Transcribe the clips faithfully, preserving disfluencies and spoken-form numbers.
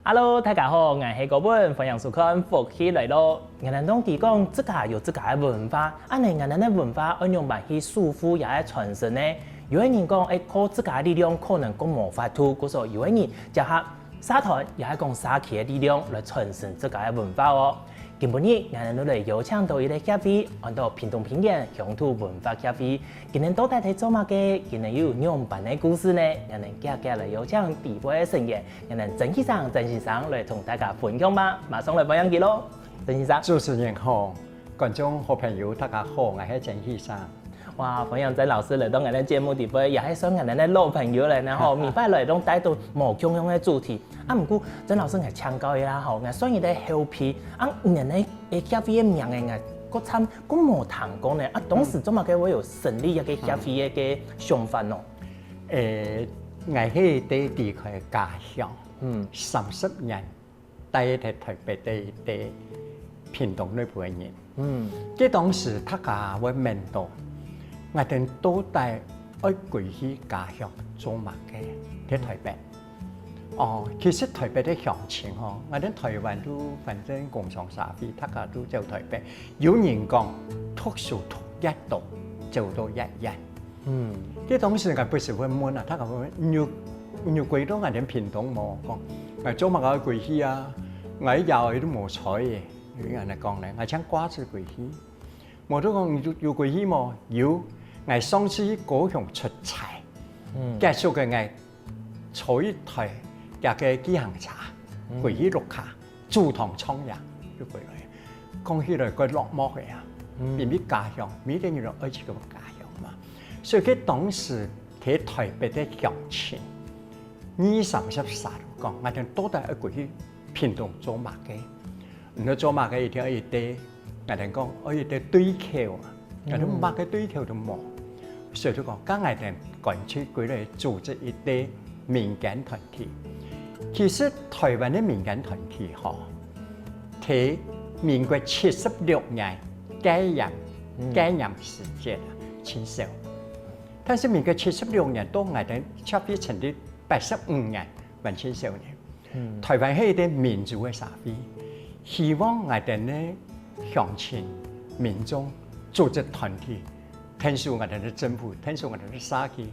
Hello，大家好，𠊎係高文，歡迎收看《福氣來了》。𠊎等都知講，自家有自家个文化，恁呢𠊎等个文化愛仰般去守護也係傳承呢？有个人講，欸，靠自家个力量可能講無法度，故所有个人結合社團也係講社區个力量來傳承自家个文化哦。今晡日，𠊎等就來邀請到一個協會，安到屏東平原鄉土文化協會。今年到底在做麼个？今年又有仰般个故事呢？𠊎等遽遽來邀請底背个成員，𠊎等曾先生、曾先生來同大家分享吧。馬上來歡迎佢囉，曾先生。主持人好，觀眾好朋友大家好，𠊎係曾先生。哇，歡迎曾老師來到𠊎等節目底背，也係算𠊎等个老朋友了呢吼。每擺來都帶到無共樣个主題。啊，毋過曾老師，𠊎請教一下吼，𠊎算你个後輩，啊，你个協會个名欸，𠊎過參過無聽過呢。啊，當時做麼个會有成立一個協會个想法呢？欸，𠊎係在離開家鄉，嗯，三十年， 戴在臺北个一個屏東內埔个人。嗯，該當時大家會問到，𠊎兜到底愛歸去家鄉做麼个？在臺北。哦，其實臺北个鄉親吼，𠊎兜臺灣都反正工商社會，大家都走臺北。有人講，讀書讀越多，走到越遠。 嗯，該當時𠊎不時會問啊，大家會問，你有你有歸到𠊎兜屏東無？講，𠊎做麼个愛歸去啊？𠊎爺哀都無在欸，有人恁樣講呢，𠊎正掛紙歸去。無就講你有有歸去無？有，𠊎上次去高雄出差，嗯，結束个𠊎坐一台厥个計程車，嗯，歸去屋下，煮湯唱歌就歸來。講起來蓋落寞个啊，嗯，因為家鄉，每個人都愛自家个家鄉嘛。 所以該當時在臺北个鄉親，二三十儕都講，𠊎兜到底愛歸去屏東做麼个？毋過做麼个一定愛一個，𠊎兜講愛一個對口啊，𠊎兜麼个對口都無。所以就講，該𠊎兜乾脆歸來組織一個民間團體。其實臺灣个民間團體吼，在民國七十六年 戒嚴，嗯，戒嚴時節啊，盡少。但是民國七十六年到𠊎兜協會成立八十五年，還盡少呢。嗯，臺灣係一個民主个社會，希望𠊎兜个鄉親、民眾、組織團體，𢯭手𠊎兜个政府，𢯭手𠊎兜个社區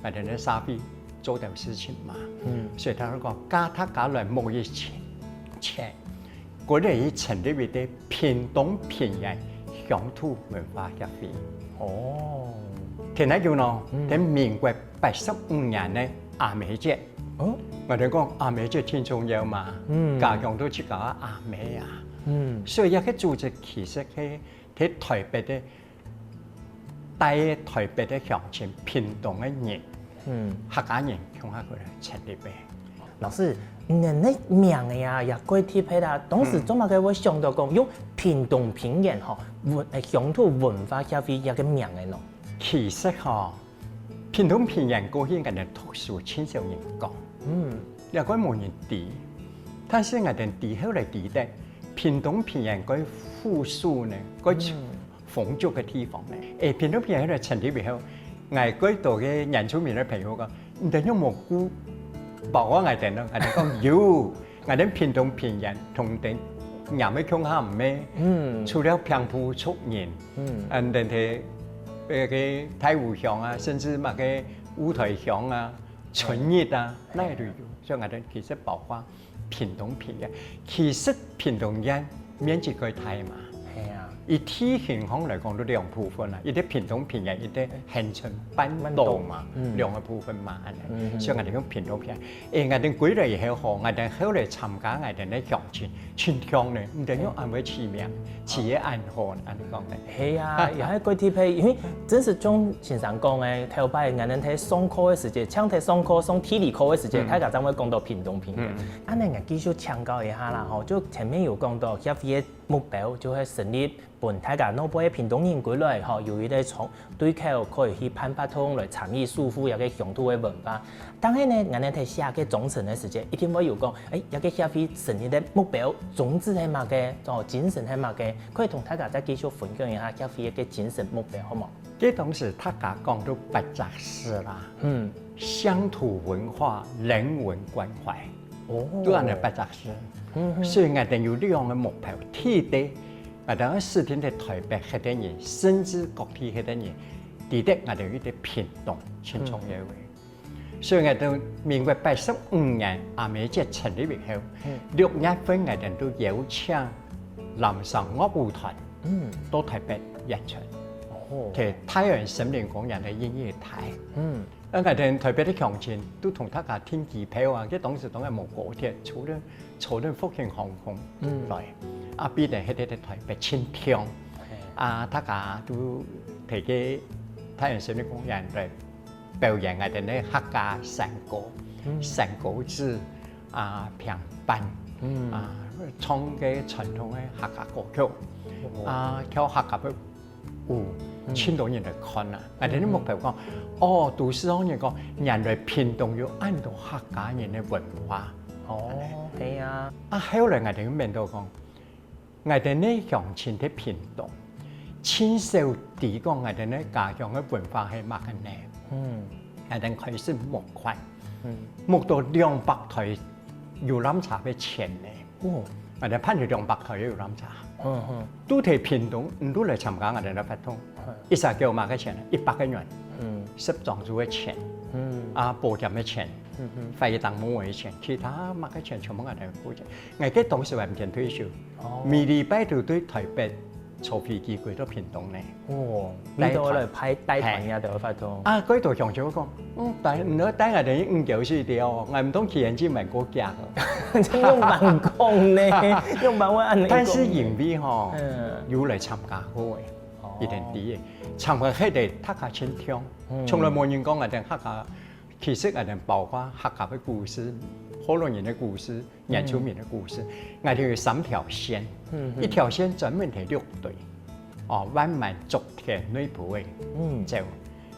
，𠊎兜个社會做點事情嘛。嗯，所以佢就講，加大家來募一錢，錢， 過來去成立一個屏東平原鄉土文化協會。哦，天來有呢，嗯，在民國八十五年个阿妹節。哦，𠊎兜講阿妹節盡重要嘛，嗯，家鄉都自家个阿妹啊。嗯，所以這個組織其實係在臺北个 帶臺北个鄉親、屏東个人，嗯，客家人共下過來成立个。老師，你个名仔啊，也蓋特別啊，當時做麼个會想到講用屏東平原吼文，欸，鄉土文化協會這個名仔呢？其實吼，屏東平原過去𠊎兜讀書盡少人講，嗯，也蓋無人知。但是𠊎兜知後來知得，屏東平原蓋富庶呢，蓋 豐足个地方呢。欸，屏東平原來成立以後，𠊎蓋多个原住民个朋友講，你兜仰無顧，包括𠊎兜呢，𠊎兜講有，𠊎兜屏東平原同等，𠊎兜共下毋係，嗯，除了平埔族人，嗯，恁樣个，該個大武鄉啊，甚至麼个霧台鄉啊、春日啊，哪都有。所以𠊎兜其實包括 屏東平原。其實屏東縣面積蓋大嘛，係啊，以地形上來講，都兩部分啊，一個屏東平原，一個恆春半島嘛，半島，嗯，兩個部分嘛，恁樣。嗯，所以𠊎兜用屏東平原。欸，𠊎兜歸來以後吼，𠊎兜後來參加𠊎兜个鄉親，親像呢，毋知用恁樣个起名，起个恁好，恁樣講个。係啊，也係蓋特別，因為真係像先生講个，頭擺𠊎兜在上課个時節，像在上課上地理課个時節，嗯，大家正會講到屏東平原。嗯。 恁樣𠊎繼續請教一下啦，吼，就前面有講到協會个目標就係成立分大家外背个屏東人歸來，吼，有一個從對口可以去辦活動來參與守護這個鄉土个文化。但係呢，𠊎兜在寫該章程个時節，一定會有講，欸，這個協會成立个目標、宗旨係麼个，哦，精神係麼个，可以同大家再繼續分享一下協會个精神目標，好無？該當時大家講到八隻字啦，嗯，鄉土文化人文關懷。哦，都恁樣八隻字。所以𠊎兜有兩個目標，第一，𠊎兜愛使定在台北該兜人，甚至各地該兜人，知得𠊎兜有一個屏東盡重要个。所以𠊎兜民國八十五年阿妹姐成立以後，六月份𠊎兜都邀請南山樂舞團到台北演出，在大安森林公園个音樂廳。 啊𠊎兜台北个鄉親都同大家訂機票啊，該當時當然無高鐵，坐等坐等復興航空來，啊變成該兜在台北盡暢。啊大家都在該大安森林公園來表演𠊎兜个客家山歌、山歌子啊、平板啊，唱个傳統个客家歌曲啊，跳客家个 有盡多人來看啊。𠊎兜个目標講，哦，都市人講，原來屏東有恁多客家人个文化。哦，係啊。啊後來𠊎兜又愐到講，𠊎兜个鄉親在屏東，盡少知講𠊎兜个家鄉个文化係麼个呢？𠊎兜開始募款，募到兩百台遊覽車个錢呢。 哦，𠊎兜辦了兩百台个遊覽車，都在屏東，毋都來參加𠊎兜个活動。一儕繳麼个錢？一百個銀，十莊主个錢，啊保險个錢，壞忒个錢，其他麼个錢全部𠊎兜負責。𠊎該當時還毋曾退休，每禮拜都對台北坐飛機歸到屏東呢。 哦，你都來排帶團呀，都有法度。啊，該兜鄉親講，嗯，帶，你愛帶𠊎兜五九四條哦，𠊎毋通去眼睛蠻過驚哦。用蠻講呢，用蠻會恁樣講。但是因為吼，有來參加過誒，一定知誒，參加迄個大家盡暢，從來無人講𠊎兜客家，其實𠊎兜包括客家个故事、福佬人个故事、 原住民个故事，𠊎兜有三條線，一條線專門係六堆，哦，萬巒、竹田、內埔个走，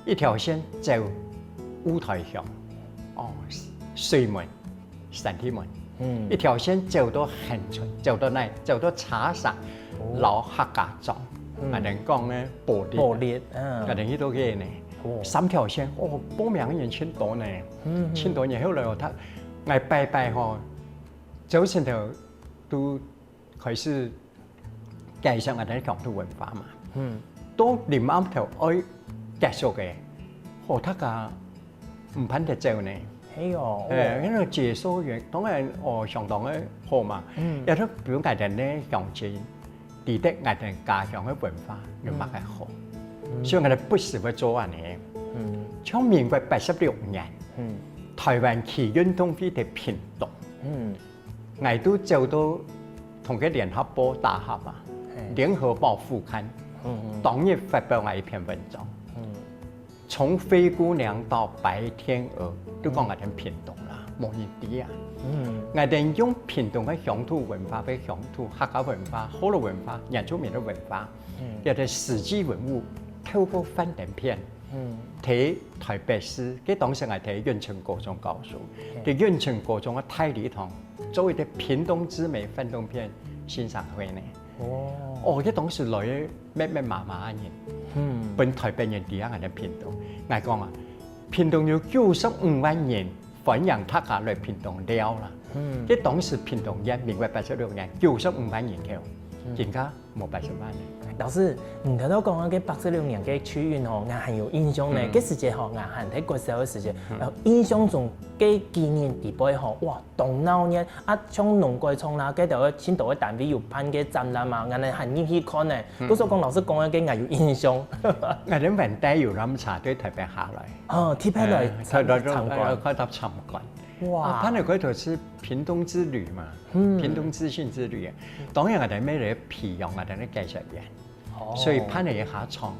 一條線走霧台鄉，哦，水門、三地門，一條線走到恆春，走到哪？走到茶山，老客家庄，𠊎兜講个埔里，埔里，嗯，𠊎兜去到該呢，三條線，哦，報名个人盡多呢，盡多人，後來哦，佢，𠊎拜拜吼， 朝晨頭都開始介紹𠊎兜鄉土文化嘛。到臨暗頭愛結束个，好，大家毋盼得走呢。係哦，誒，因為解說員當然哦相當个好嘛，也都比如𠊎兜个鄉親，知得𠊎兜家鄉个文化有麼个好，所以𠊎兜不時會做恁呢。像民國八十六年，台灣區運動會在屏東， 𠊎都走到同个聯合報打合啊，聯合報副刊，當日發表𠊎一篇文章，從灰姑娘到白天鵝，都講𠊎兜屏東啦，無人知啊。𠊎兜用屏東个鄉土文化，个鄉土客家文化、福佬文化、原住民个文化，這兜史跡文物，透過幻燈片，在台北市，該當時𠊎在遠程高中教書，在遠程高中个大禮堂 做一個屏東之美幻燈片欣賞會呢。哦，該當時來个密密麻麻个人，分台北人知啊𠊎兜屏東。𠊎講啊，屏東有九十五萬人歡迎大家來屏東尞啦。該當時屏東縣民國八十六年九十五萬人口，今下 無八十萬呢。老師，你頭先講个八十六年个奧運吼，𠊎還有印象呢。該時節吼，𠊎還在國小个時節，呃，印象中个紀念地背吼，哇，當鬧熱啊！像農改場啦，該條个盡多个單位有辦个展覽嘛，𠊎兜還入去看呢。故所講老師講个，𠊎有印象。𠊎兜還帶遊覽車對台北下來。哦，特別來參，呃，參觀。呃，看到參觀。哇，啊，辦个該條係屏東之旅嘛。 屏東之行之旅啊。當然𠊎兜乜來培養𠊎兜个解說員，所以辦了一下場，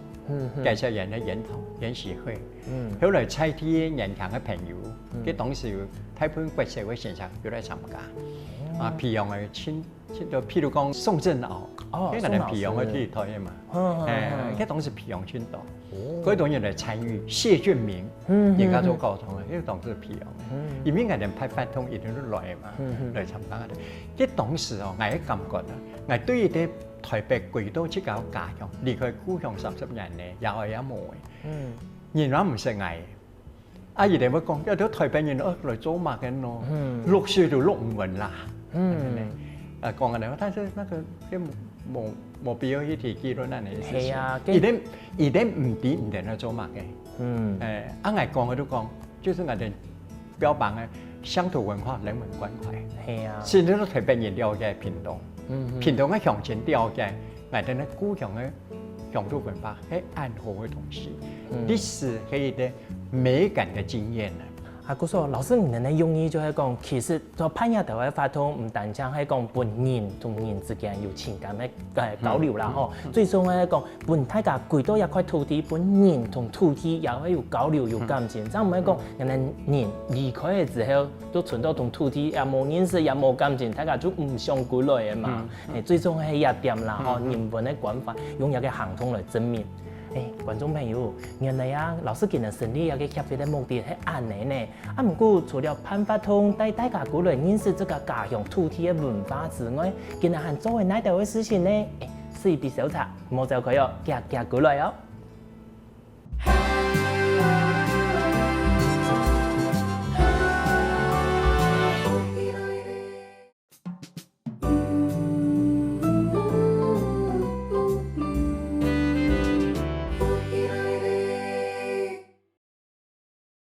解說員个研討研習會。後來在地个年輕个朋友，該當時有大部分國小个先生有來參加，啊，培養个盡盡多，譬如講宋振敖，哦，該𠊎兜培養个第一代个嘛，宋老師。哎，該當時培養盡多。 該當然來參與謝俊明，人家做高中个，因為當時培養个，因為𠊎兜辦活動一定都來嘛，來參加个。該當時哦，𠊎个感覺啊，𠊎對於在台北歸到自家家鄉，離開故鄉三十年呢，也愛也無个，人也毋識𠊎。啊，佢等會講，這兜臺北人，呃，來做麼个喏？嗯。六歲都錄毋完啦。嗯。恁樣呢。呃，講恁樣，但是那個，這無，無，無必要去提議論恁樣个事情。係啊，佢等，佢等毋知你等在做麼个。嗯。欸，啊，𠊎講个就講，就是𠊎等標榜个鄉土文化人文關懷。係啊。甚至都臺北人了解屏東，嗯哼。屏東个鄉親了解，𠊎等个故鄉个鄉土文化，係恁好个東西。嗯。歷史係一個美感个經驗啊。啊，故所，老師，你等个用意就係講，其實做辦這兜个活動，毋單淨係講分人同人之間有情感个，呃，交流啦，嗯，吼。嗯，嗯。最重要係講，分大家歸到這塊土地，分人同土地也會有交流、有感情。嗯。這樣毋會講，嗯。可能人離開了之後，都存到同土地也無認識，也無感情，大家就毋想歸來个嘛。嗯，嗯。欸，最重要係這點啦，吼，嗯，嗯。人文个關懷，用這個行動來證明。欸，觀眾朋友，原來啊，老師今日成立這個協會个目的係恁樣呢。 啊，毋過除了辦活動帶大家過來認識自家家鄉土地个文化之外，今日還做了哪兜个事情呢？欸，水筆小菜，莫走開哦，遽遽過來哦。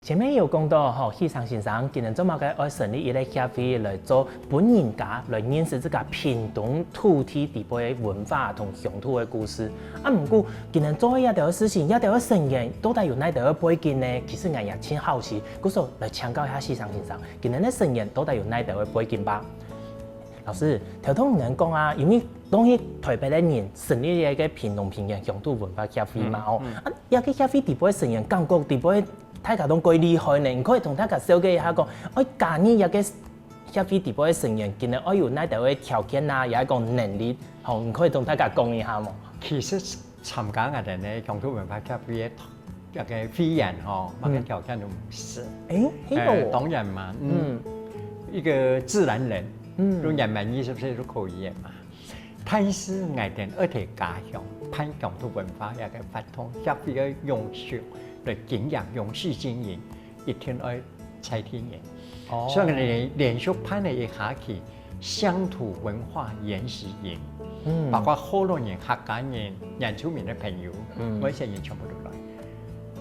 前面有講到吼，喜生先生今年做麼个愛成立一個協會來做分人家來認識自家屏東土地底背个文化同鄉土个故事。啊，毋過今年做个這兜个事情，這兜个成員到底有哪兜个背景呢？其實𠊎也盡好奇，故所來請教一下喜生先生，今年个成員到底有哪兜个背景吧？ 老師，頭先你講啊，因為當時臺北个人成立一個屏東平原鄉土文化協會嘛，嗯，哦，嗯。啊，這個協會底背成員感覺底背大家都蓋厲害呢，你可以同大家紹介一下講，愛加入這個協會底背个成員，今年愛有哪兜个條件啊，也係講能力，吼，你可以同大家講一下無？其實參加𠊎等个鄉土文化協會个這個會員吼，麼个條件都毋使。欸，係哦。呃，當然嘛，嗯，嗯。一個自然人，嗯。都年滿二十歲都可以个嘛。但是𠊎等愛在家鄉辦鄉土文化這個活動，協會个永續來經營，永續經營，一定愛在地人。哦。所以連，連續辦了一學期鄉土文化研習營，嗯。包括福佬人、客家人、原住民个朋友，嗯。外省人全部都來。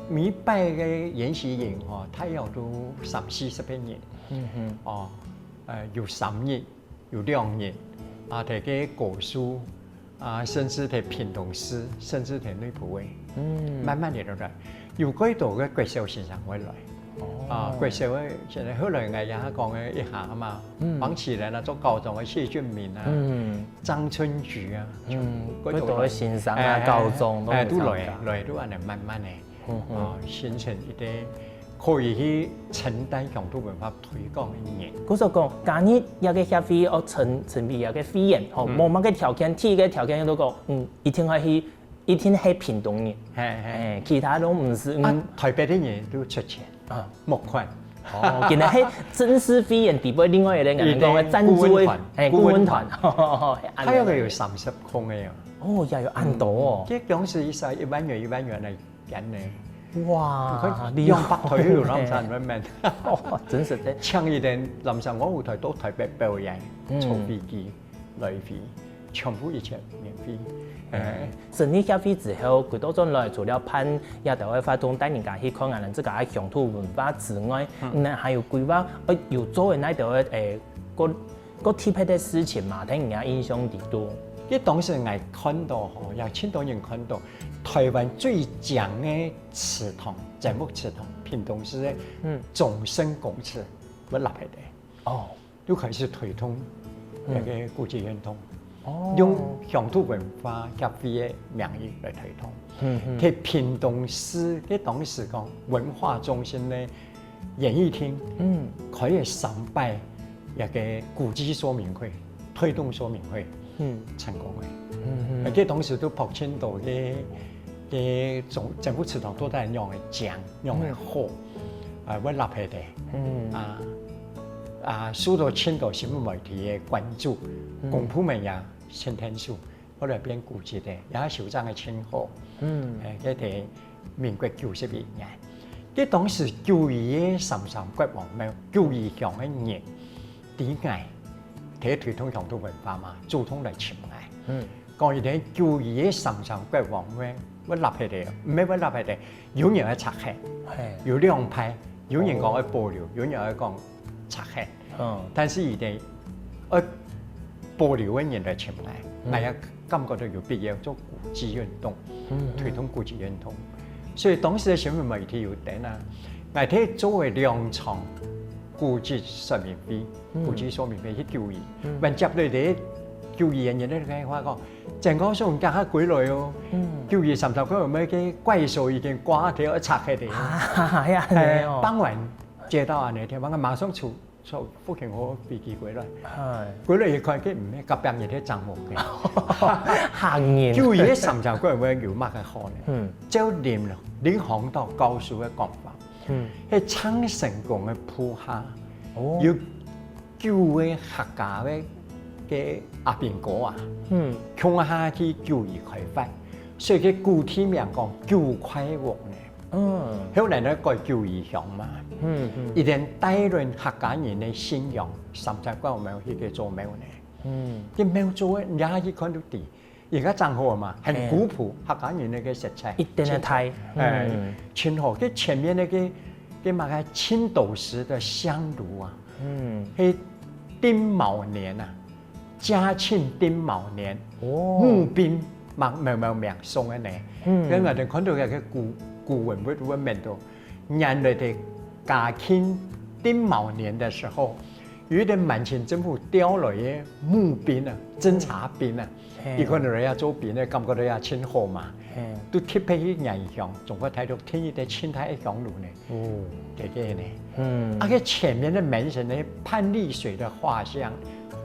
每擺个研習營吼，大約都三四十個人。嗯哼。哦，呃，有三日，有兩日，啊，在該高樹， 啊，甚至在屏東市，甚至在內埔个，嗯。慢慢仔落來，有幾多个國小先生會來。哦。啊，國小个，現在後來𠊎也講个一下嘛，嗯。黃啟仁啊，做校長个謝俊明啊，嗯。張春菊啊，嗯，幾多个先生啊，欸，校長都有參加。欸，都來，來，都恁樣慢慢仔。 嗯，嗯。啊，形成一個可以去承擔鄉土文化推廣个人。故所講，加入這個協會，哦，成，成為這個會員，吼，嗯。無麼个條件，第一個條件就講，嗯，一定愛去，一定係屏東人。嘿，嘿。欸，其他都毋使，嗯。啊，臺北个人都出錢，啊。募款。哦，原來係正式會員底背另外一個人講个贊助个，顧問團，嘿，顧問團。顧問團。還有个有三十空个哦。哦，也有恁多哦。嗯，這當時一下一萬元，一萬元个 錢呢。哇，你看，厲害。兩百台有南山人民。哦，真實个。請佢等南山五湖臺到臺北表演，嗯。坐飛機、來回，全部一切免費。欸。成立協會之後，幾多轉來，除了辦這兜个活動，帶人家去看𠊎等自家个鄉土文化之外，嗯。你還有規劃，呃，有做个哪兜个，欸，个 个特別个事情嘛，在你个印象裡肚。該當時𠊎看到吼，也盡多人看到，臺灣最靚个祠堂，曾屋祠堂，屏東市个，嗯。中聖公祠，會立起來。哦。又開始推動嗯。那個古蹟運動，哦。用鄉土文化協會个名義來推動。嗯，嗯。在屏東市，該當時講文化中心呢， 演藝廳，嗯。開了三擺這個古蹟說明會、推動說明會，嗯。成功个。嗯，嗯。而且當時都博盡多个，个政，政府祠堂到底仰个靚，仰个好，嗯。啊，會立起來。嗯。啊，啊，受到盡多新聞媒體个關注，嗯。公部門也盡𢯭手。 後來變古蹟个，也修整个盡好。嗯。欸，該在民國九十一年。該當時九二个三山國王廟，九二鄉个人，知𠊎，第一推動鄉土文化嘛，主動來尋𠊎。嗯。講一定九二个三山國王會，會立起來，毋係會立起來，有人愛拆忒，嘿。有兩派，有人講愛保留，有人愛講拆忒。嗯。但是一定愛保留个人來尋𠊎，嗯。𠊎也感覺到有必要做古蹟運動，嗯，嗯。推動古蹟運動。所以當時个新聞媒體有登啊，𠊎提做个兩場古蹟說明會，嗯。古蹟說明會去九二，嗯。還接到个九二个人个電話講，鄭教授，你趕快歸來哦，嗯。九二三山國王廟个怪手已經掛忒愛拆忒个。啊，係恁樣哦。哎，傍晚接到恁樣个電話，𠊎馬上坐，坐復興號飛機歸來。哎。歸來一看，該毋係，隔壁日个張某个。嚇人。九二三山國王廟有麼个好呢？嗯。照林，林鴻道教授个講法，嗯。係鄭成功个部下，哦。有九个客家个，个阿兵哥啊，嗯。共下去九二開發，所以个古地名講九塊屋呢。嗯。後來呢改九二鄉嘛，嗯，嗯。佢等帶領客家人个信仰，三山國王廟去个做廟呢。嗯。該廟做个，你下去看就知， 而家正好嘛，很古樸，嘿。客家人个色彩，一定个大，盡好。哎，嗯。盡好。該前面該个，該麼个青斗石的香爐啊，嗯。係丁卯年啊，嘉慶丁卯年，哦。募兵，某，某，某名送个呢。嗯。該𠊎等看到該个古，古文物，文面都，原來个嘉慶丁卯年的時候，有一個滿清政府調來个募兵啊，偵察兵啊， 嘿。佢看到人家做兵个，感覺到也盡好嘛，嘿。都特別去原鄉，中國大陸訂一個盡大个香爐呢。哦。對，對呢。嗯。啊，該前面个門神呢，潘麗水的畫像，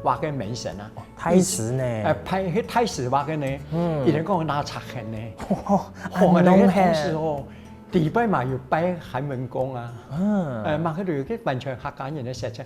畫个門神啊。哦，太師呢。呃，潘，該太師畫个呢，嗯。佢等講拿拆忒呢。哦，紅个那個當時哦， 底背嘛有拜韓文公啊，嗯。呃，嘛，該就有个完全客家人个色彩。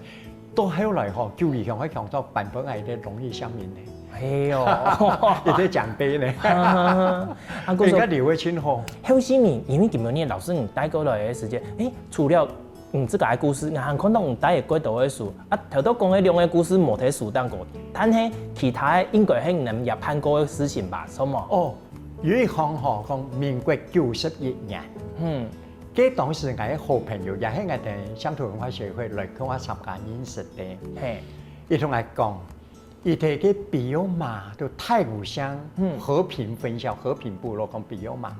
到後來吼，九二鄉个鄉長搬分𠊎一個榮譽鄉民呢。哎喲。一個獎盃呢。啊，故所人家留个盡好。後續呢，因為今晡日老師你帶過來个時間，誒，除了你自家个故事，𠊎還看到你帶个幾多个書，啊，頭頭講个兩個故事無在書頂過，但係其他个應該係你也辦過个事情吧，係無？哦， 有一項吼，講民國九十一年，嗯。該當時𠊎个好朋友，也係𠊎等鄉土文化協會來共下參加認識个。嘿。佢同𠊎講，佢在該比尤馬，就泰武鄉，嗯。和平分校，和平部落講比尤馬。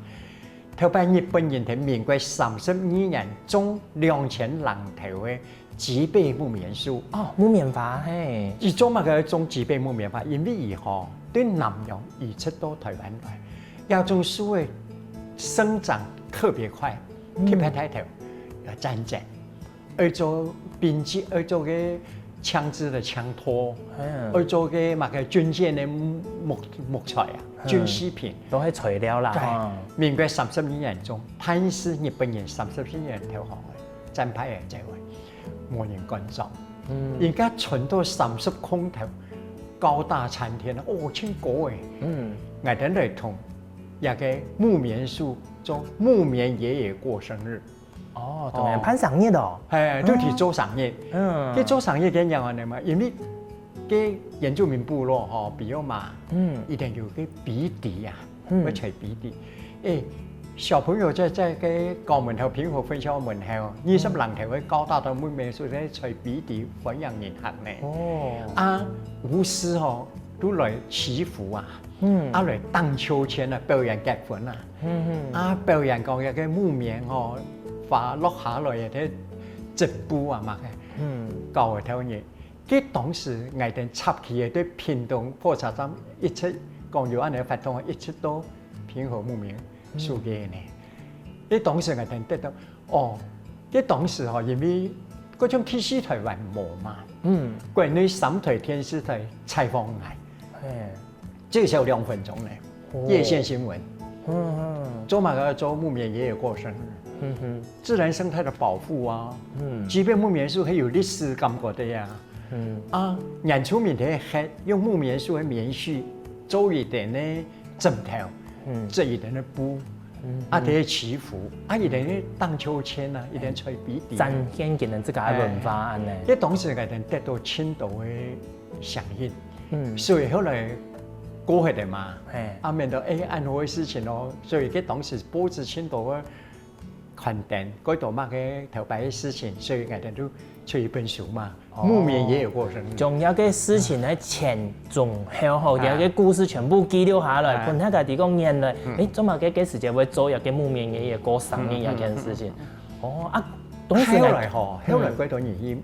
頭擺日本人在民國三十二年種兩千零頭个 吉貝木棉樹。哦，木棉花，嘿。佢做麼个種吉貝木棉花？因為佢吼，對南洋移植到台灣來，這種樹个生長特別快，嗯。特別大頭，要戰爭，愛做兵器，愛做个槍支个槍托，嗯。愛做个麼个軍艦个木，木材啊，嗯。軍需品。都係材料啦，對。哈。民國三十二年種，但是日本人三十二年投降了。 戰敗个在位，無人管掌。嗯。人家存到三十空頭，高大參天，哦，真高誒。嗯。𠊎等來同這個木棉樹做木棉爺爺過生日。哦，同人辦生日哦。哎，就提做生日。嗯。佢做生日恁樣个嘛，因為該原住民部落吼，比尤馬，嗯。一定有个鼻笛啊。 嗯。會吹鼻笛。誒，小朋友在，在該校門口，平和分校門口，二十零頭个高大个木棉樹在吹鼻笛，歡迎人客呢。哦。啊，巫師吼，都來祈福啊，嗯。啊，來盪秋千啊，表演結婚啊。嗯，嗯。啊，表演講這個木棉吼，花落下來个，這織布啊嘛，嗯。搞个頭呢。 該當時𠊎等插旗个對屏東火車站一直講有恁樣个活動，一直到平和木棉樹个呢。該當時𠊎等得到，哦，該當時吼，因為該種電視台還無嘛，嗯。國內三台電視台採訪𠊎，嘿。 最少兩分鐘呢，哦。葉縣新聞。嗯，嗯。做麼个做木棉爺爺過生日？嗯哼。自然生態的保護啊，嗯。即便木棉樹很有歷史感覺的呀。嗯。啊，原住民的還用木棉樹的棉絮做一點呢枕頭，嗯。這一點的布，啊，這个祈福，啊，佢等个盪鞦韆啊，佢等吹笛笛啊。展現佢等自家个文化恁呢。哎，這當時𠊎等得到盡多个響應，嗯。所以後來過去个嘛，嘿。啊，免得，哎，恁好个事情咯，所以這當時報紙盡多个刊登，蓋多麼个頭擺个事情，所以𠊎等就出一本書嘛。 哦。木棉爺爺過身。將這个事情个前中後吼，啊。這个故事全部記錄下來，啊。分大家知講原來，嗯。誒，做麼个該時節會做這个木棉爺爺過生日這件事情。嗯，嗯，嗯，嗯，嗯。哦，啊，當時呢，後來吼，嗯。後來蓋多人去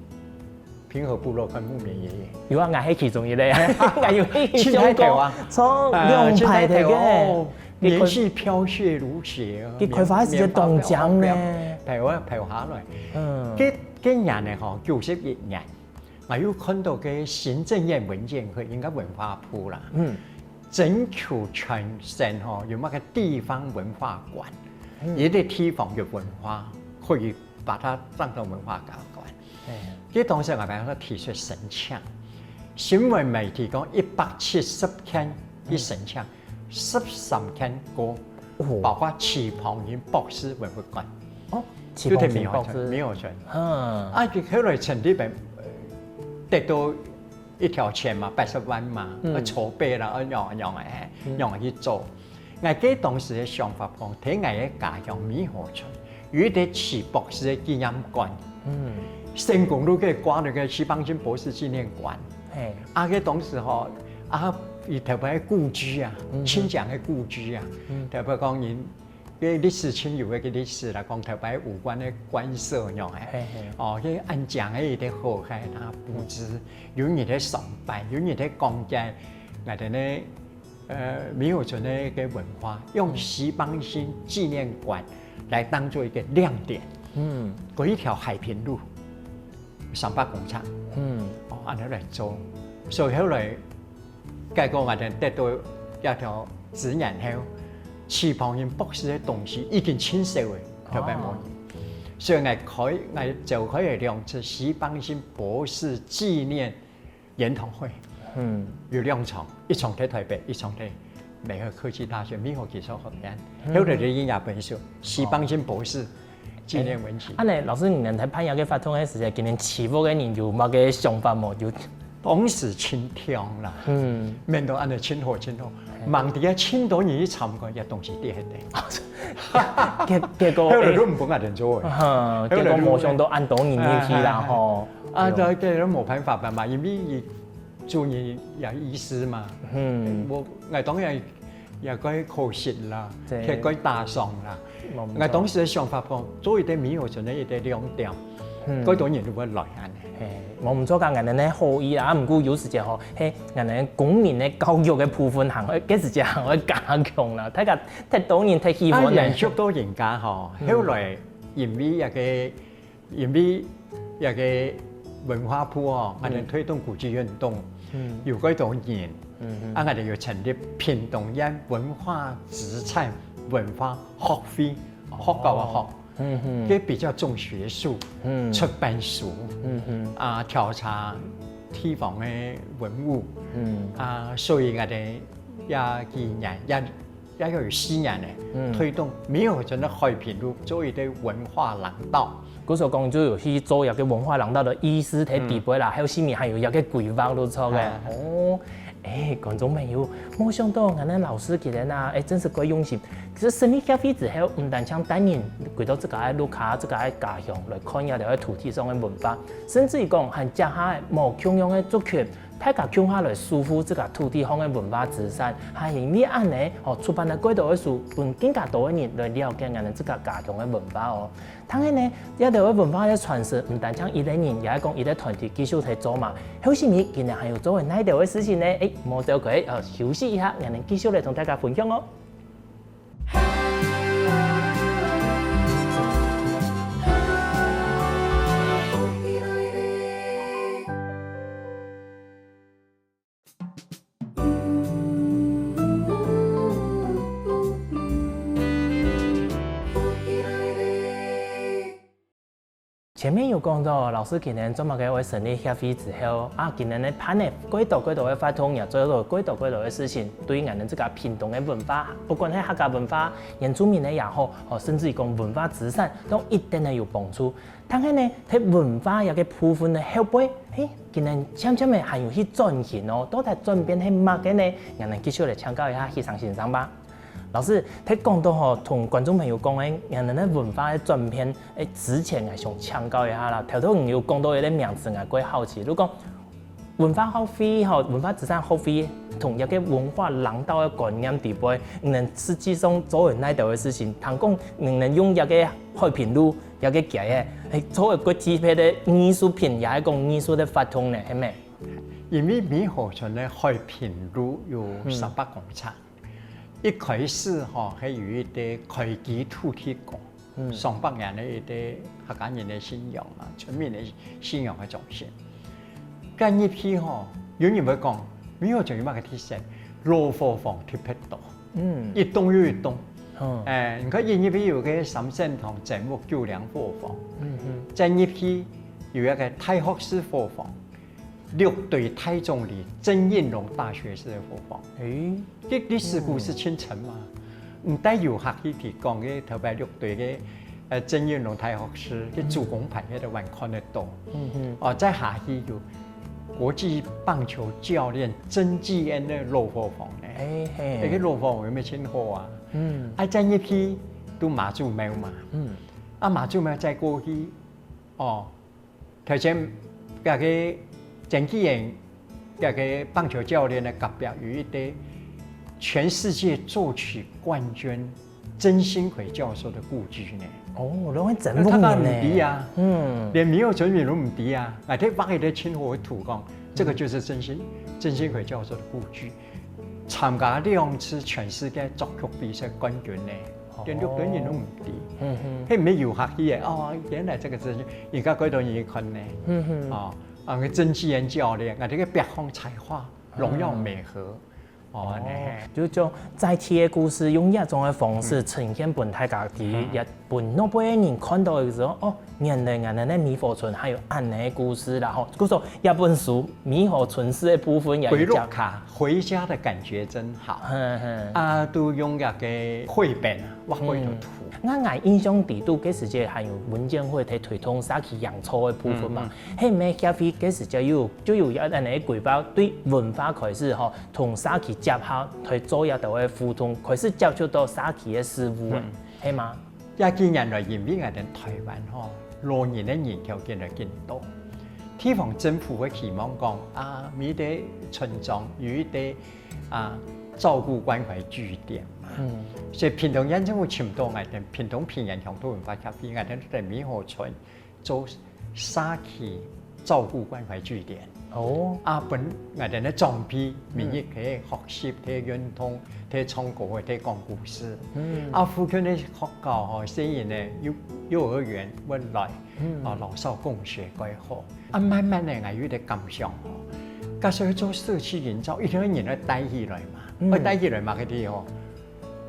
平和部落看木棉爺爺。有啊，𠊎係其中一個啊，𠊎有去去相過，盡大條啊。從兩排个。啊，盡大條哦，棉被開，棉被開花个時節當靚呢。棉，棉花飄，飄，飄下來。嗯。該，該年呢吼，九十一年， 𠊎又看到个行政院文建會，應該文化部啦，嗯。徵求全省吼，有麼个地方文化館，嗯。有个地方有文化，可以把它當作文化館。哎。該當時𠊎們提出申請，新聞媒體講一百七十間去申請，嗯。十三間過，哦。包括徐邦任博士文物館。哦，徐邦任博士。就在梅花村，梅花村。嗯。啊，就後來成立个，呃，得到一條錢嘛，八十萬嘛，嗯。啊，籌備啦，啊，仰，仰，哎，嗯。仰去做。𠊎該當時个想法講，在𠊎个家鄉梅花村，有一個徐博士个紀念館。嗯。成功路該掛那個徐邦任博士紀念館。嘿。啊，該當時吼，啊，佢頭擺个故居啊，嗯哼。親情个故居啊，嗯。頭擺講人 个歷史親友个歷史啦，講頭擺有關个官舍樣誒。嘿嘿。哦，該恁靚个一個好个，佢布置，有人在上班，有人在講解，𠊎等呢，呃，梅花村个个文化，用徐邦任紀念館來當做一個亮點。嗯。過一條海平路， 三百公尺。嗯。哦，恁樣來做。所以後來，結果𠊎等得到這條資源後，徐邦任博士个東西已經盡少了，頭擺無。哦。所以𠊎開，𠊎召開了兩次徐邦任博士紀念研討會。嗯。有兩場，一場在台北，一場在 梅河科技大學梅河技術學院，嗯。後來就印這本書，徐邦任博士紀念文集。哎，恁呢，老師，你等在辦這个活動个時節，今年徐屋个人有麼个想法無？有。當時盡暢啦，嗯。面對恁呢盡好盡好，嘿。吂知啊，盡多人去參觀，這東西跌下來。結，結果，後來都毋分𠊎等做誒。嗯，後來都，結果無想到恁多人入去啦，哎，哎，哎。吼。啊，對。這，這都無辦法嘛，因為佢 主任也醫師嘛。嗯。𠊎，𠊎當然也該可惜啦，對。也該打爽啦。無毋著。𠊎當時个想法講，做一個梅花村个一個亮點，嗯。該多人都會來恁呢。嘿，無毋著講，𠊎等呢好意啦，啊，毋過有時節吼，嘿，𠊎等公民个教育个部分還會，該時節還會加強啦，大家忒多人忒喜歡呢。啊，延續到人家吼，嗯。後來因為一個 因為這個文化部哦，嗯。𠊎等推動古蹟運動，嗯。有幾多年，嗯哼。啊，𠊎等有成立屏東縣文化資產文化學會，學校个學，哦。嗯哼。佢比較重學術，嗯。出版書，嗯哼。啊，調查地方个文物，嗯。啊，所以𠊎等這幾年也 也有四年呢，嗯。推動梅花村个海平路做一個文化廊道。故所講，就有去做一個文化廊道个意思在底背啦，嗯。還有下面還有一個規劃就著个。啊。哦，哎，觀眾朋友，無想到𠊎等老師今日啊，哎，真係蓋用心。其實成立協會之後，毋單淨單人回到自家个屋下、自家个家鄉來看這條个土地上个文化，甚至於講，還結合無共樣个族群， 大家共下來守護自家土地項个文化資產，還因為恁呢，吼，出版了蓋多个書，分更加多个人來了解𠊎等自家家鄉个文化哦。當然呢，這兜个文化个傳承，毋單淨一個人，也係講一個團體繼續在做嘛。後續你今年還有做个哪兜个事情呢？誒，莫走開，呃，休息一下，𠊎等繼續來同大家分享哦。前面有講到，老師今年做麼个會成立協會之後，啊，今年个辦个幾多幾多个活動，也做到幾多幾多个事情，對𠊎等自家屏東个文化，不管係客家文化、原住民个也好，哦，甚至於講文化資產，都一定个有幫助。但係呢，在文化這个部分个後背，嘿，今年漸漸个還有去轉型哦，到底轉變係麼个呢？𠊎等繼續來請教一下許常先生吧。 老師，在講到吼，同觀眾朋友講个，𠊎等个文化个轉變，誒，之前𠊎想請教一下啦。頭頭你有講到一個名詞，𠊎過好奇。如果文化學會吼，文化資產學會同一個文化廊道个觀念底背，你等實際上做个哪兜个事情？聽講你等用一個海平路，一個街个，誒，做个國際級个藝術品，也係講藝術个活動呢，係無？因為美和村个海平路有三百公尺， 一開始吼，係有一個開基土地公，上百年个一個客家人个信仰嘛，村民个信仰个中心。該入去吼，有人會講，美和村有麼个特色？老伙房特別多，一棟又一棟。誒，你看一入去有個三聖堂、真武、九龍伙房，再入去有一個大學士伙房， 六堆大總理、鄭應龍大學士个伙房。誒，這歷史故事盡深嘛。毋單有客去提講个頭擺六堆个，呃，鄭應龍大學士个祖公牌，該兜還看得到。嗯哼。哦，再下去有國際棒球教練曾紀恩个老伙房呢。誒，嘿。該個老伙房有無盡好啊？嗯。啊，再入去都媽祖廟嘛。嗯。啊，媽祖廟再過去，哦， 頭前該個曾紀恩該個棒球教練个隔壁有一個全世界作曲冠軍曾興揆教授个故居呢。哦，攏係真武人呢。佢毋知啊，嗯，連美和村民都毋知啊。𠊎兜畫一個盡好个圖講，這個就是曾興，曾興揆教授个故居。參加兩次全世界作曲比賽冠軍呢。 連六堆人都毋知。嗯哼。佢毋係遊客去个，哦，原來這個曾興，而家幾多人去看呢？嗯哼。哦，啊，个曾紀恩教練，啊，這個北方才華，榮耀美和。哦，哦，就將在地个故事，用這種个方式呈現分大家知，也分外背个人看到个時候，哦，原來𠊎等个美和村還有恁呢个故事啦，吼。故所，這本書美和村史个部分也歸落卡，回家的感覺真好。 好。啊，都用該個繪本啊，畫過个圖。該𠊎印象底肚，該時節還有文建會在推動社區營造个部分嘛。係毋係協會該時節有，就有恁呢个規劃，對文化開始吼，同社區結合，來做一兜个互動，開始接觸到社區个事務个，係嗎？這幾年來，因為𠊎等台灣吼，老人个人口緊來緊多，地方政府會期望講，啊，每個村莊有一個 啊，照顧關懷據點嘛。嗯。所以屏東縣政府尋到𠊎等屏東平原鄉土文化協會，𠊎等在美和村做社區照顧關懷據點。哦。啊，分𠊎等个長輩每日去學習，去運動，去唱歌，去講故事。嗯。啊，附近个學校吼，細人呢，幼，幼兒園會來，啊，老少共學蓋好。 啊，慢慢个，𠊎有一個感想吼，假使愛做社區營造，一定愛人愛帶起來嘛，愛帶起來嘛，該地吼，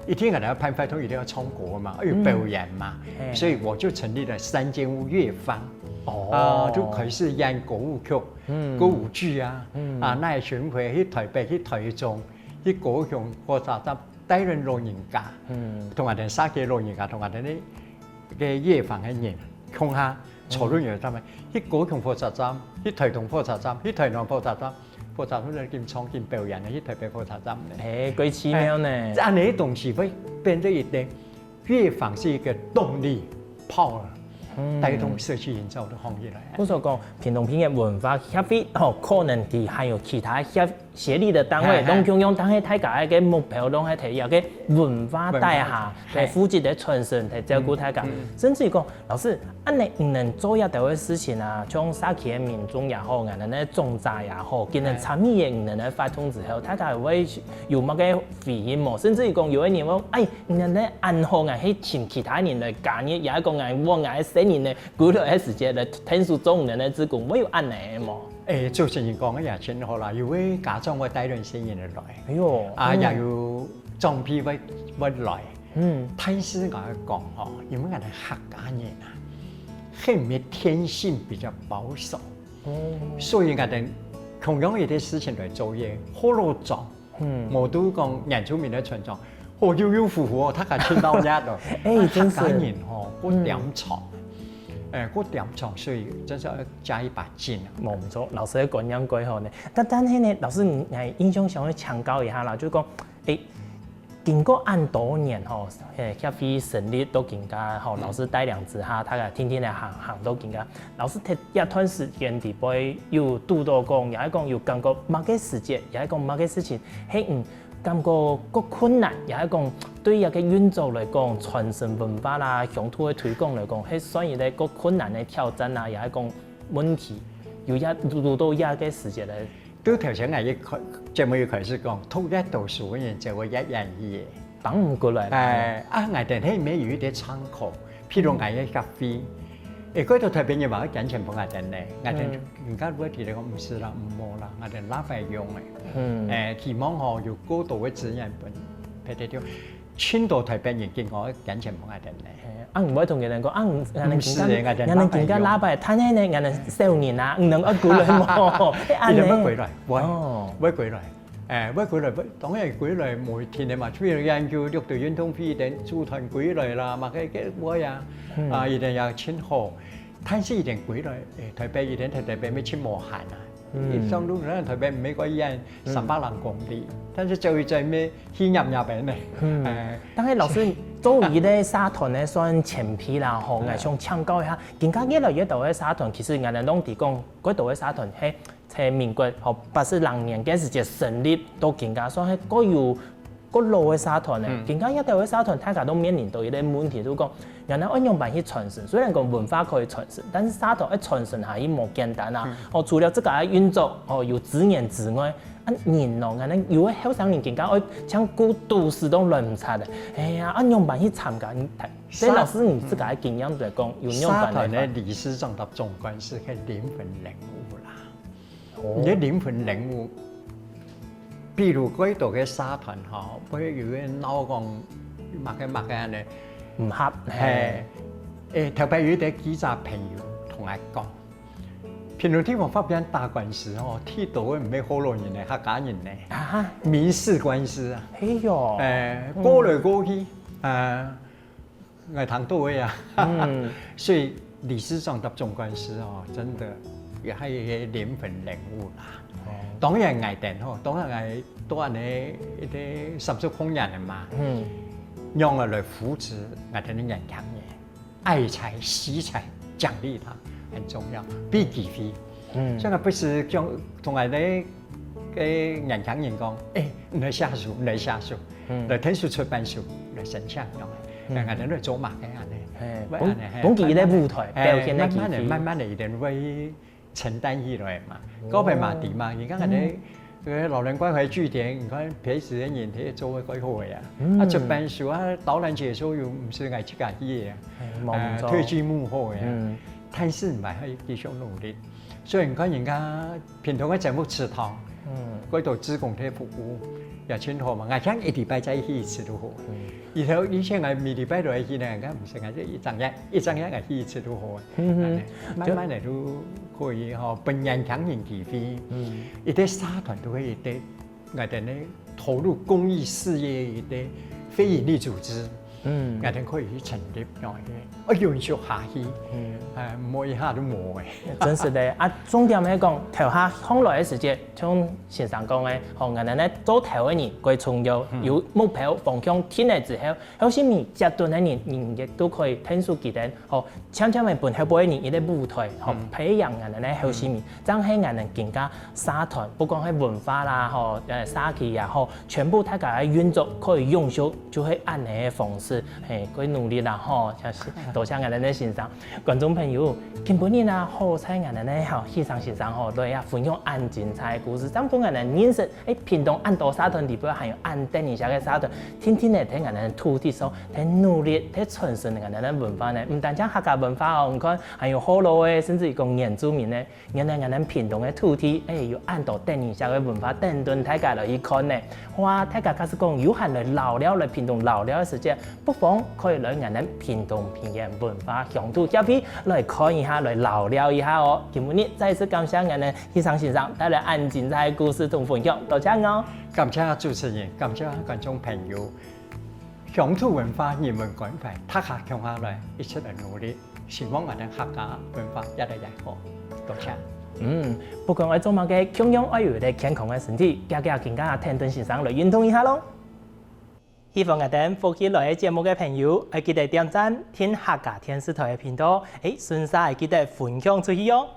一定𠊎等愛辦活動，一定愛唱歌嘛，愛有表演嘛，所以我就成立了三間屋樂坊，哦，啊，就開始演歌舞曲、歌舞劇啊，啊，那巡迴去台北、去台中、去高雄、火車站，帶領老人家，同𠊎等社區老人家，同𠊎等个 个樂坊个人，共下坐輪椅上面，去高雄火車站，去台東火車站，去台南火車站，火車站緊唱緊表演个，去台北火車站呢。嘿，幾奇妙呢。恁呢个東西會變成一個，樂坊是一個動力，power，帶動社區營造个行業來。故所講，屏東平原文化協會吼，可能佢還有其他協 協力个單位，攏共樣，但係大家个目標攏係在這個文化底下，來負責个傳承，來照顧大家。甚至於講，老師，恁呢你等做這兜个事情啊，像社區个民眾也好，𠊎等个長者也好，佢等參與个你等个活動之後，大家會有麼个回應無？甚至於講，有个人會，哎，你等恁好，𠊎去尋其他人來加入，也係講𠊎，𠊎个細人呢，過來个時節來𢯭手做你等个志工，會有恁呢無？ 誒，主持人講个也真好啦，有个家長會帶領細人仔來，哎喲，啊，也有長輩會，會來。嗯，但是𠊎講吼，因為𠊎等客家人啊，客人个天性比較保守，所以𠊎兜共樣一个事情來做，學老庄，無都講原住民个村莊，哦，悠悠乎乎哦，大家盡鬧熱哦。哎，真係。客家人吼，過恬長，哎，過恬長，所以真係愛加一把勁啊。無錯，老師个觀念蓋好呢。但但係呢，老師，𠊎印象想愛請教一下啦，就係講，哎， 經過恁多年吼，誒，協會成立到今下吼，老師帶領之下，大家定定來行，行到今下。老師在這段時間裡背有堵到講，也係講有感覺麼个時節，也係講麼个事情，係嗯感覺較困難，也係講對這个運作來講，傳承文化啦、鄉土个推廣來講，係算一個較困難个挑戰啦，也係講問題，有這堵到這个時節个。 就頭先𠊎一開節目一開始講，讀越多書个人就會越遠去个。放毋過來。哎，啊，𠊎兜係無有一個窗口，譬如𠊎个協會，誒，蓋多特別人話要捐錢分𠊎兜呢，𠊎兜人家會提來講，毋使啦，毋好啦，𠊎兜拉白用个。哎，希望吼有過多个資源分別个地方。 盡多台北人經過，感情無恁樣呢。啊，毋會同佢等講，啊，毋係，𠊎等，𠊎等今个禮拜，但係呢，𠊎等少年啊，毋能愛過來無？係恁樣。佢等會過來，會，會過來。誒，會過來，當然過來無一定个嘛，出去研究六堆運動會等組團過來啦，嘛，該該會啊，啊，一定也盡好。但是一定過來，誒，台北一定在台北乜盡無閒啊。 一上路，那台北美國一樣三百零公里，但是走一走，沒去伢伢邊呢。嗯，但係老師，做一個社團呢，算前輩啦吼，𠊎想請教一下，今下越來越多个社團，其實𠊎等攏知講，蓋多个社團係在民國吼八十零年个時節成立，到今下算係蓋有 較老个社團呢，今下這兜个社團，大家都面臨到一個問題，就講，原來愛仰般去傳承。雖然講文化可以傳承，但是社團愛傳承下去無簡單啊。哦，除了自家个運作，哦，有資源之外，啊，人咯，𠊎等有个後生人更加愛像顧都市都來毋掣个。哎呀，啊，仰般去參加？所以老師你自家个經驗來講，有仰般个？社團个理事長搭總幹事係靈魂人物啦。 你个靈魂人物，比如蓋多个社團吼，會有人鬧講麼个麼个恁樣，毋合，係，誒，頭擺有一個記者朋友同𠊎講，平常地方法院打官司吼，提到个毋係學老人呢，客家人呢，啊，民事官司啊，係喲，誒，過來過去，啊。 𠊎聽到个啊。所以理事長搭總幹事哦，真的也還有一個靈魂人物啦。當然𠊎等吼，當然𠊎都恁樣一個三十空年个嘛，仰般來扶持𠊎等个年輕人，愛才、惜才，獎勵他很重要，俾機會。 嗯，所以𠊎不時講，同𠊎个个年輕人講，誒，你來寫書，你來寫書，來𢯭手出版書，來申請，仰般，來𠊎等來做麼个恁樣，係，分佢一個舞台，表現个機會，慢慢个，慢慢个，佢等會承擔起來嘛。告白嘛，知嘛，你看𠊎等个老人關懷據點，你看陪審个人，佢做个蓋好个啊，啊，出版書啊，導覽解說又毋使𠊎自家去个啊，退居幕後个啊，但是嘛還繼續努力。 所以你看人家屏東个節目池塘，嗯，蓋多志工个服務，也盡好嘛。𠊎想一禮拜再去一次都好。以後以前𠊎每禮拜都愛去呢，𠊎毋使，𠊎就一整日，一整日𠊎去一次都好。嗯，慢慢个都可以吼，分年輕人機會。嗯，一個社團都可以對 𠊎等呢投入公益事業个非營利組織，嗯，𠊎等可以去成立，哦，愛延續下去，嗯，誒，毋好一下就無誒。真實个啊，重點係講，頭下上來个時節，像先生講个，吼，𠊎等呢做頭个人蓋重要，有目標方向定了之後，後續面接等个人，人也都可以𢯭手佢等，吼， 漸漸个分後輩人一個舞台，吼，培養𠊎等个後生人，正係𠊎等今个社團，不管係文化啦，吼，呃，社區也好，全部大家个運作可以永續，就係恁樣个方式，嘿，可以努力啦，吼，多謝𠊎等个先生。觀眾朋友，今晡日啊，好彩𠊎等个吼，先生先生吼，來啊，分享恁精彩个故事，正分𠊎等認識 誒，屏東恁多社團裡背還有恁得人惜个社團，定定仔在𠊎等土地上，在努力，在傳承𠊎等文化呢。毋單淨客家文化哦，你看，還有學老个，甚至於講原住民个，原來𠊎等屏東个土地，誒，有恁多得人惜个文化，等等大家來去看呢。哇，大家假使講有閒來尞尞，來屏東尞尞个時節，不妨可以來𠊎等屏東平原文化鄉土協會來看一下，來尞尞一下哦。今晡日再次感謝𠊎等先生帶來恁精彩个故事同分享，多謝哦！感謝主持人，感謝觀眾朋友。鄉土文化人文關懷，大家共下來，一起來努力，希望𠊎等客家文化越來越好。多謝。嗯，不管愛做麼个，共樣愛有一個健康个身體，遽遽跟𠊎等先生來運動一下囉。 喜歡𠊎等福氣來了節目个朋友，愛記得點讚、訂客家電視台个頻道，欸，順續愛記得分享出去哦！